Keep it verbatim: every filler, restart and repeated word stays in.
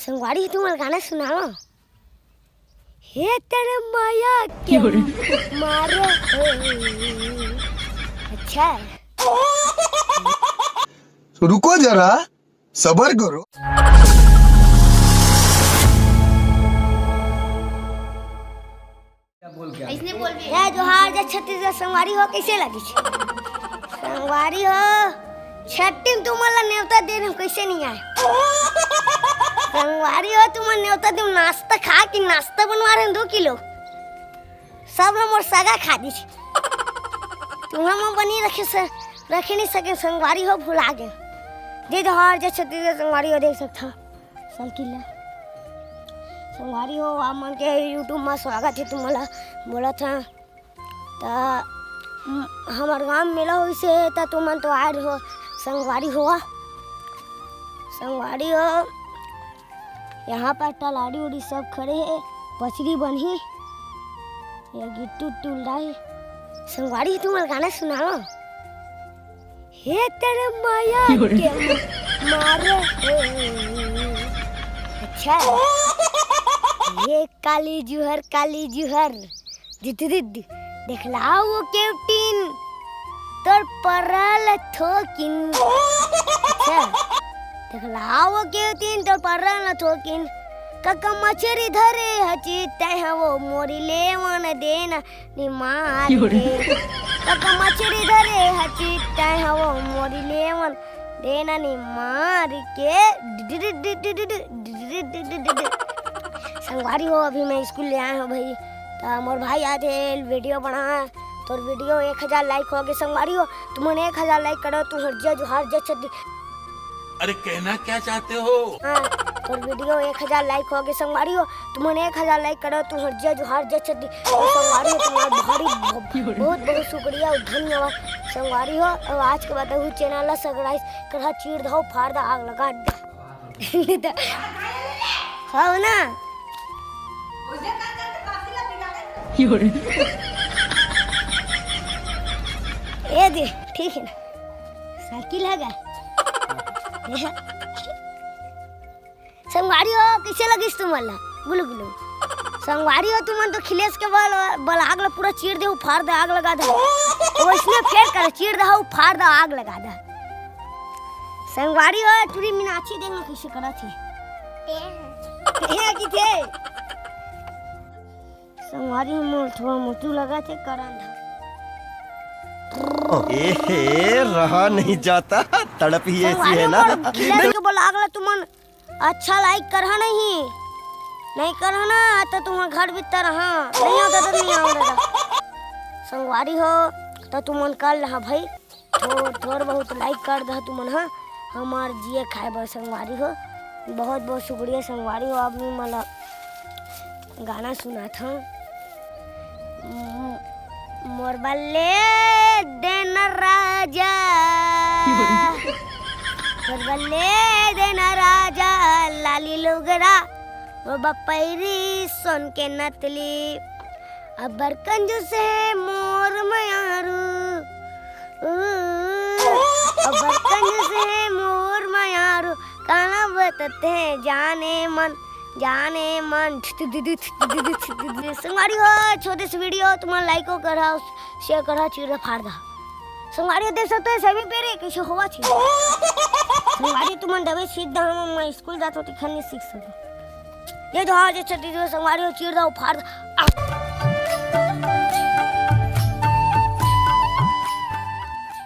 संगवारी, तुमन गाना सुनाओ। हे तेरे माया के मारे। अच्छा। रुको जरा, सबर करो। जय जोहार, जय छत्तीसगढ़। संगवारी हो, कइसे लगिस? संगवारी हो, छट्ठी में तुमन ला नेवता देन हम, कइसे नइ आए? संगवारी हो, तुमन नेवता देन, नाश्ता खा के नाश्ता बनवा रहे दो किलो, सब ला मोर सगा खा दिस। तुम्हर मन बनी रखे से, रखे नइ सके संगवारी हो, भुला गे। जय जोहार, जय छत्तीसगढ़। संगवारी हो, देख सकत हव साइकिल ला। संगवारी हो, आप मन के YouTube म स्वागत हे। तुमन ला बोलत हन, त, म, हमर गांव मेला होइस हे, त तुमन तो आए रहो। संगवारी हो, संगवारी हो, यहाँ पर टलाड़ी उड़ी सब खड़े हे, बछरी बनही, ये गिट्टू टुलरा हे। संगवारी, तुमन गाना सुनाओ। हे तेरे माया के मारे। अच्छा। हे काली जुहर, काली जुहर। दिद दिद। देखला वो केवटिन, तोर परल थोकिन। अच्छा। देखला वो केवटिन, तोर परल थोकिन। कका मछरी धरे हची, तैं ह वो मोरी लेवन देना निमार के। कका मछरी धरे हची, तैं ह वो मोरी लेवन देना निमार के। संगवारी हो, अभी मैं स्कूल ले आए हंव भाई, त मोर भाई आथे वीडियो बना, तोर वीडियो एक हजार लाइक हो गे। संगवारी हो, तुमन एक हजार लाइक करो, तुंहर जय जोहार, जय छत्तीस। अरे, कहना क्या चाहते हो? हाँ, तोर वीडियो एक हजार लाइक हो गे। संगवारी हो, तुमन एक हजार लाइक करो, तुंहर जय जोहार, जय छत्तीस। अरे संगवारी हो, तुम्हारा भारी ब-, बहुत बहुत शुक्रिया और धन्यवाद। संगवारी हो, अब आज के बाद वो चैनल ला सब्सक्राइब करा, चीर दहो, फाड़ दहो, आग लगा दहो। हव ना? ए दे, ठीक हे ना? साइकिल हे गा? संगवारी हो, कइसे लगिस तुमन ला? गुलू गुलू। संगवारी हो, तुमन तो खिलेश के बल-, बल आग ला पूरा चीर दे, उफार दे, आग लगा दे। वइसने फेर कर, चीर दे, उफार दे, आग लगा दे। संगवारी हो, टूरी मीनाक्षी देख ना कइसे करत हे। ए हे कि थे? संगवारी हो, मोर थोड़ा मोटू लगत हे, करन धा। ए हे, रहा नहीं जाता, तड़प ही ऐसी है ना। संगवारी हो, मोर खिलेश के बल आग ला तुमन अच्छा लाइक करहा नहीं, नहीं करहा ना, त तुंहर घर भीतर, हाँ, नहीं आओ दादा, नहीं आओ दादा। संगवारी हो, त तुमन कर लहा भाई, थोर, थोर बहुत लाइक कर दहा तुमन, हाँ, हमार जिए खाए बर संगवारी हो। बहुत, बहुत शुक्रिया संगवारी हो, अब मैं मला गाना सुनात हूँ। मोर बल्ले देना राजा, मोर बल्ले देना राजा, लाली लुगरा, मोर बपैरी सोन के नथली। अब्बड़ कंजूस हे मोर मयारू, अब्बड़ कंजूस हे मोर मयारू, काला बतत हे जाने मन, जाने मन। संगवारी हो, छोटे से वीडियो तुमन लाइको करहा, शेयर करहा, चीर फाड़ दहा। संगवारी हो, देख सकते हो सभी पेरे कैसे होवा छे। संगवारी तुमन दवाई सीध दहा, मैं स्कूल जात होती खन्नी सीख सको। ये तो आज छत्तीस संगवारी हो, चीर दहा, फाड़ दहा।